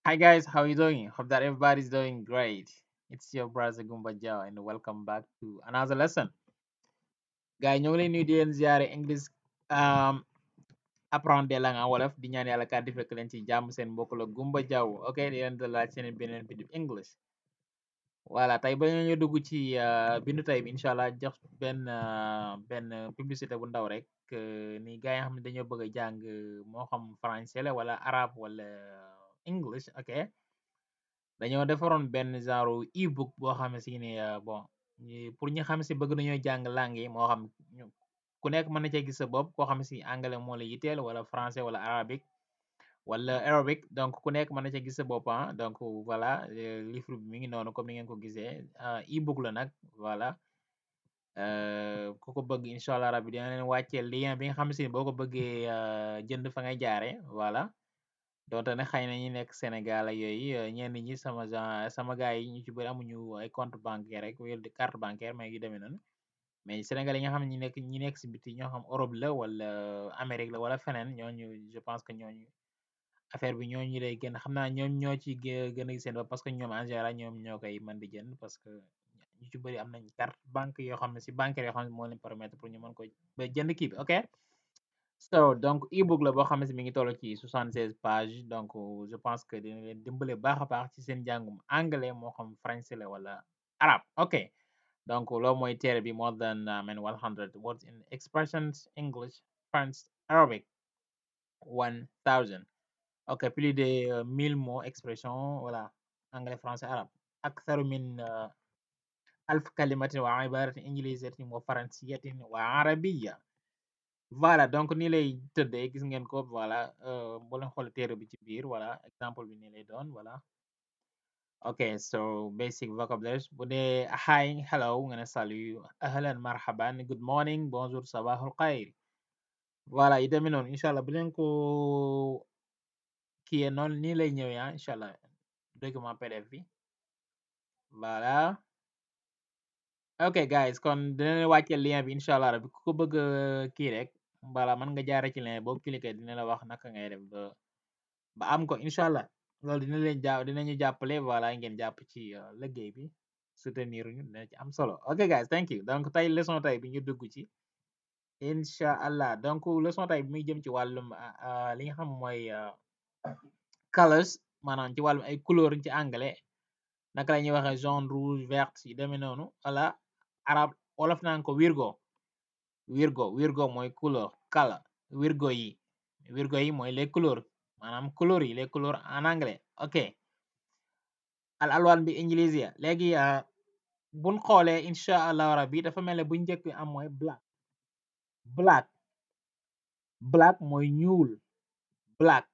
Hi guys, how you doing? Hope that everybody's doing great. It's your brother Gumba Jao and welcome back to another lesson. Guys, ñoo ngi leen nuyu di leen ziare English um apprendre la nga wolof di ñaan yàlla kàddu fekk leen ci jàmm seen mbokk la Gumba Jao ok di leen dalal seen beneen bi English. Voilà tey ba ñu dugg ci bindu tey bi incha allah jox benn publicité bu ndaw rek ni gars yi nga xam ne dañoo bëgg a jàng moo xam français la wala arabe wala English ok. Dañoo defaroon benn genre ebook boo xam ne si ni bon pour ñi xam si bëgg nañoo jàng langue yi moo xam ku nekk mën na cee gis sa bopp koo xam si anglais moo la yitteel wala français wala arabique wala arabique donc ku nekk mën na cee gis sa bopp donc voilà livre bi mi ngi noonu comme ni ngeen ko gisee ebook la nag voilà ku ko bëgg incha allah rabbi dina leen wàccee lien bi nga xam si boo ko bëggee jënd fa ngay jaare voilà. Donte ne xëy na ñi nekk Sénégal ak yooyu ñenn ñi sama gaay yi ñu ci bëri amuñu ay compte bancaire rek wala di carte bancaire mais yu demee noonu mais Sénégal yi nga xam ne ñi nekk si biti ñoo xam Europe la wala Amérique la wala feneen ñooñu je pense que ñooñu affaire bi ñooñu lay gën xam naa ñoom ñoo ci gën a gis seen bopp parce que ñoom en général ñoom ñoo koy mën di jënd parce que ñu ci bëri am nañ carte banque yoo xam ne si bancaire yoo xam ne moo leen permettre pour ñu mën ko ba jënd kii bi ok. So donc ebook la boo xam ne si mi ngi toll ci 76 pages donc je pense que dina leen dimbale baax a baax ci seen njàngum anglais moo xam français la wala arabe ok donc loolu mooy téere bi more than 100 words in expressions English French Arabic 1000 ok plus de 1000 mots expression voilà anglais français arabe أكثر من 1000 كلمة وعبارة إنجليزية وفرنسية وعربية. Voilà donc nii lay tëddee gis ngeen ko voilà boo leen xoolee téere bi ci biir voilà exemple bi nii lay doon voilà. Okay, so basic vocabularies bu dee hi hello nga ne salut ahlan marhaban good morning bonjour sabahul xayr voilà yi demee noonu incha allah bu leen ko kiyee noonu nii lay ñëwee incha allah document PDF bi voilà. Ok guys kon dina leen wàccee lien bi incha allah rabbi ku ko bëgg kii rek voilà mën nga jaare ci lien boo cliquer dina la wax naka ngay def ba am ko incha allah loolu dina leen dinañu jàppale voilà ngeen jàpp ci liggéey bi soutenir ñu dina ci am solo ok guys thank you donc tey leçon tey bi ñu dugg ci incha allah donc leçon tey bi muy jëm ci wàllum li nga xam mooy colors maanaam ci wàllum ay couleur ci anglais naka la ñuy waxee jaune rouge vert yi demee noonu wala arab wolof naan ko wirgo mooy couleur color wirgo yi mooy les couleurs maanaam couleurs yi les couleurs en anglais ok al alwaan bi ingilisia léegi buñ xoolee incha allah rabbi dafa mel ne bu njëkk bi am mooy black black mooy ñuul black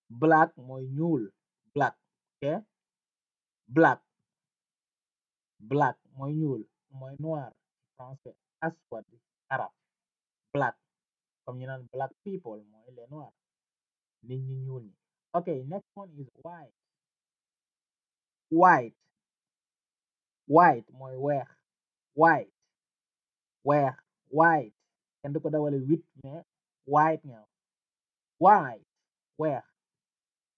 black mooy ñuul black ok black black mooy ñuul mooy noir français aswad arab black comme ñu naan black people mooy les noirs nit ñi ñuul ñi ok next one is white white mooy weex white weex white kenn du ko dawale wit mais white nga white weex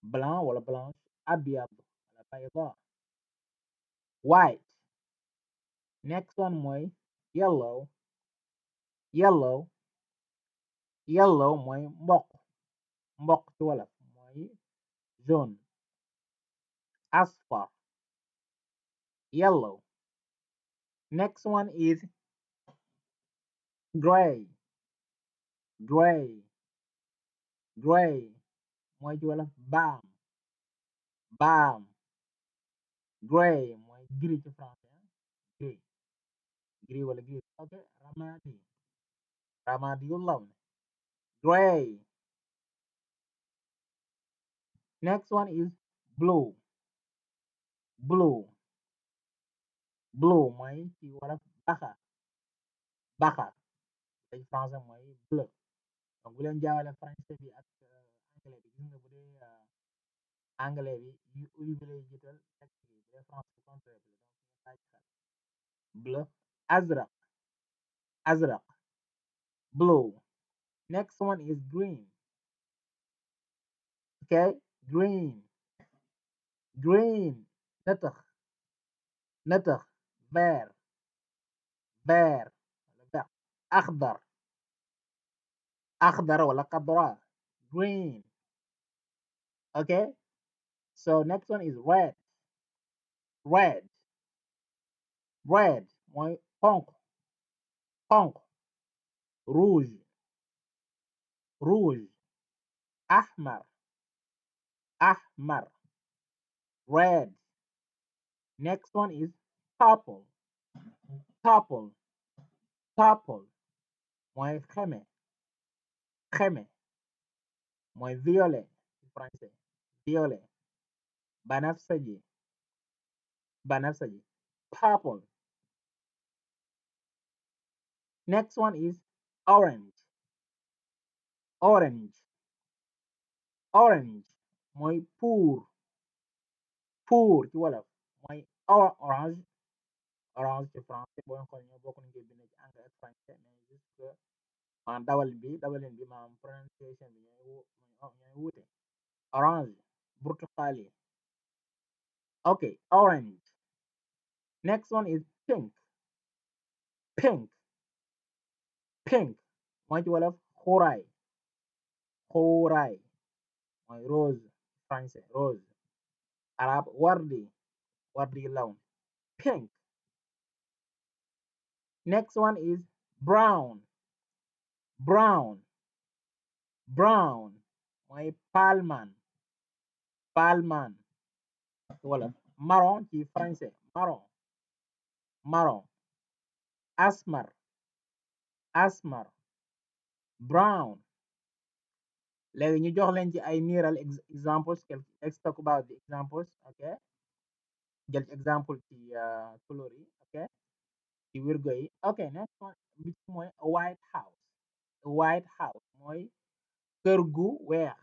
blanc wala blanche abyad wala bayda white next one mooy yellow yellow yellow mooy mboq ci wolof mooy jaune asfar yellow next one is gray gray gray mooy ci wolof baam gray mooy gris ci français gris wala gris ok ramadi yu lawn gray next one is blue blue blue mooy ci wolof baxa ci français mooy bleu donc bu leen jaawale français bi ak anglais bi gis nga bu dee anglais bi u bi lay jiital teg bi bu dee français contraire bi donc ñu bàyyi xel bleu azraq blue next one is green okay green, green, notre, notre, vert, vert, vert, أخضر, أخضر ولا خضراء, green. Okay, so next one is red, red, red mooy xonq, xonq, rouge, rouge, أحمر, أحمر, red. Next one is purple, purple, purple mooy xeme, xeme mooy violet en français, violet, banafsaji, banafsaji, purple. Next one is orange, orange, orange mooy pour, pour ci wolof mooy orange, orange ci français boo xool ñoo bokk nañ koy bind ci anglais ak français mais juste que maanaam dawalin bi maanaam prononciation bi ñooy wuute. Orange, burtuqali. Okay, orange. Next one is pink, pink, pink mooy ci wolof xuuraay, xuuraay mooy rose français, rose, arab wardi, wardi lawn, pink. Next one is brown, brown, brown mooy palman, palman wala marron ci français, marron, marron, asmar, asmar, brown. Léegi ñu jox leen ci ay niiral examples, let's talk about the examples. Okay, jël exemple ci couleur yi. Okay, ci wirgo yi. Okay, next one bi mooy a white house, a white house mooy kër gu weex,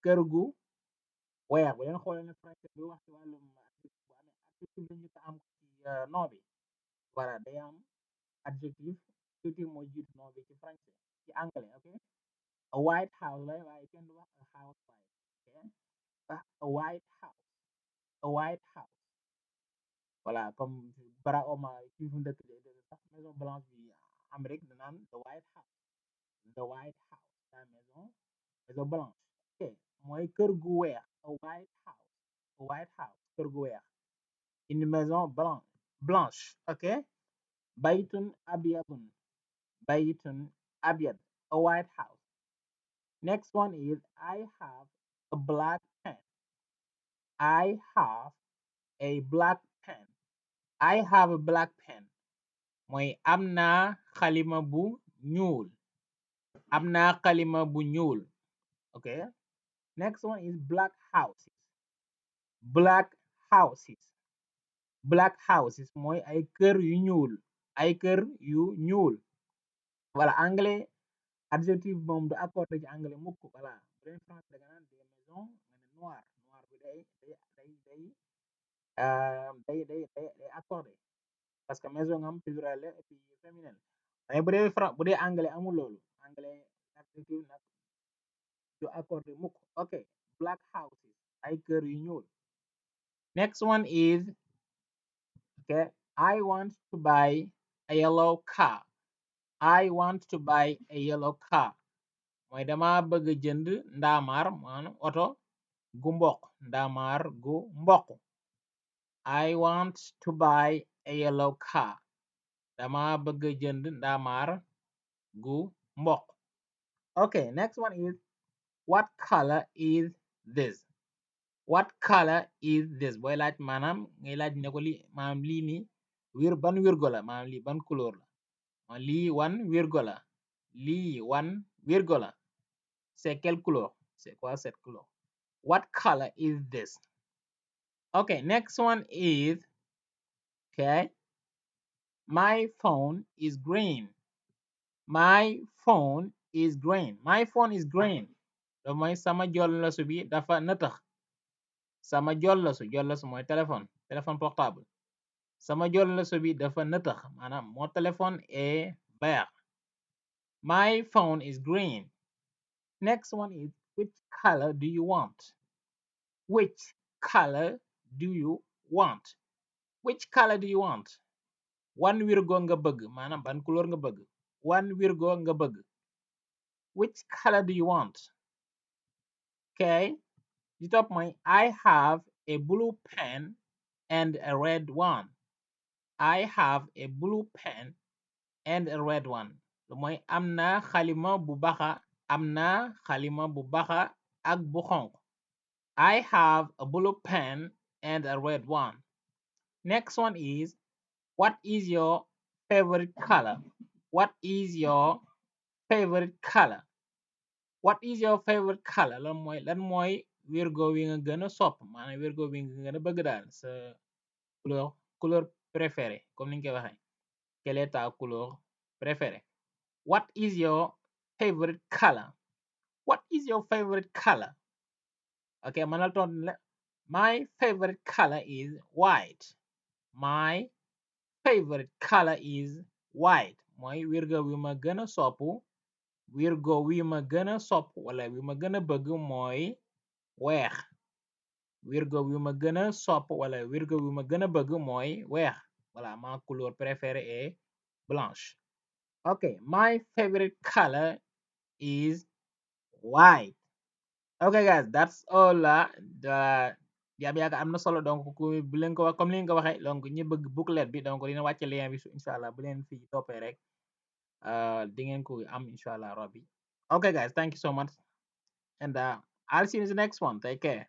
kër gu weex. Bu leen xoolee ne français bi wax ci wàllum adjectif bu amee adjectif la ñu ko am ci nom bi, voilà day am adjectif tuuti mooy jiitu nom bi ci français, ci anglais. Okay, a white house la waaye kenn du wax a house white. Okay, a white house, a white house, voilà comme Barack Obama fi mu dëkk de sax maison blanche bi Amérique danaan the white house, the white house, la maison, maison blanche. Ok, mooy kër gu weex, a white house, a white house, kër gu weex, une maison blanche, blanche. Ok, baytun abyadun, baytun abyad, a white house. Next one is I have a black pen, I have a black pen, I have a black pen mooy am naa xalima bu ñuul, am naa xalima bu ñuul. Okay, next one is black houses, black houses, black houses mooy ay kër yu ñuul, ay kër yu ñuul. Voilà, anglais adjectif moom du accordé ci anglais mukk. Voilà, bu dee français da nga naan des maisons nga ne noir, noir bi day accordé parce que maison nga am pluriel et puis féminin. Mais bu dee anglais amul loolu, anglais adjectif nag du accordé mukk. Okay, black houses ay kër yu ñuul. Next one is okay, I want to buy a yellow car, I want to buy a yellow car mooy dama bëgg jënd ndaamaar maanaam oto gu mboq, ndaamaar gu mboq. I want to buy a yellow car, dama bëgg jënd ndaamaar gu mboq. Okay, next one is what color is this, what color is this booy laaj maanaam ngay laaj ne ko li maanaam lii nii ban wirgo la, maanaam lii ban couleur la, lii wan wirgo la, lii wan wirgo la, c'est quelle couleur, c'est quoi cette couleur, what color is this. Okay, next one is okay, my phone is green, my phone is green, my phone is green da mooy sama jollosu bi dafa nëtëx, sama jollosu mooy téléphone portable, sama jollosu bi dafa nëtëx maanaam mon téléphone est vert, my phone is green. Next one is which color do you want, which color do you want? Which color do you want? Wan wirgo nga bëgg maanaam ban couleur nga bëgg. Wan wirgo nga bëgg. Which color do you want? Okay. The top mooy I have a blue pen and a red one. I have a blue pen and a red one. Lu mooy am na xalima bu baxa am na xalima bu baxa ak bu xonq. I have a blue pen and a red one. Next one is what is your favorite color? What is your favorite color? What is your favorite color? Lan mooy wirgo wi nga gën a sopp maanaam wirgo wi nga gën a bëgg daal sa couleur préférée comme ni ñu koy waxee. Quelle est ta couleur préférée? What is your favorite color? What is your favorite color? Okay, manal tontu la my favorite color is white. My favorite color is white. Mooy wirgo wi ma gën a sopp wirgo wi ma gën a sopp wala wi ma gën a bëgg mooy weex. Wirgo wi ma gën a sopp wala wirgo wi ma gën a bëgg mooy weex. Voilà, ma couleur préférée est blanche. Okay, my favorite color is white. Okay guys, that's all the yaakaar am na solo donc ku bu leen ko wax comme li nga ko waxee donc ñi bëgg booklet bi donc dina wàcce lien bi inshallah bu leen fi toppee rek di ngeen ko am inshallah rabbi. Okay guys, thank you so much and I'll see you in the next one. Take care.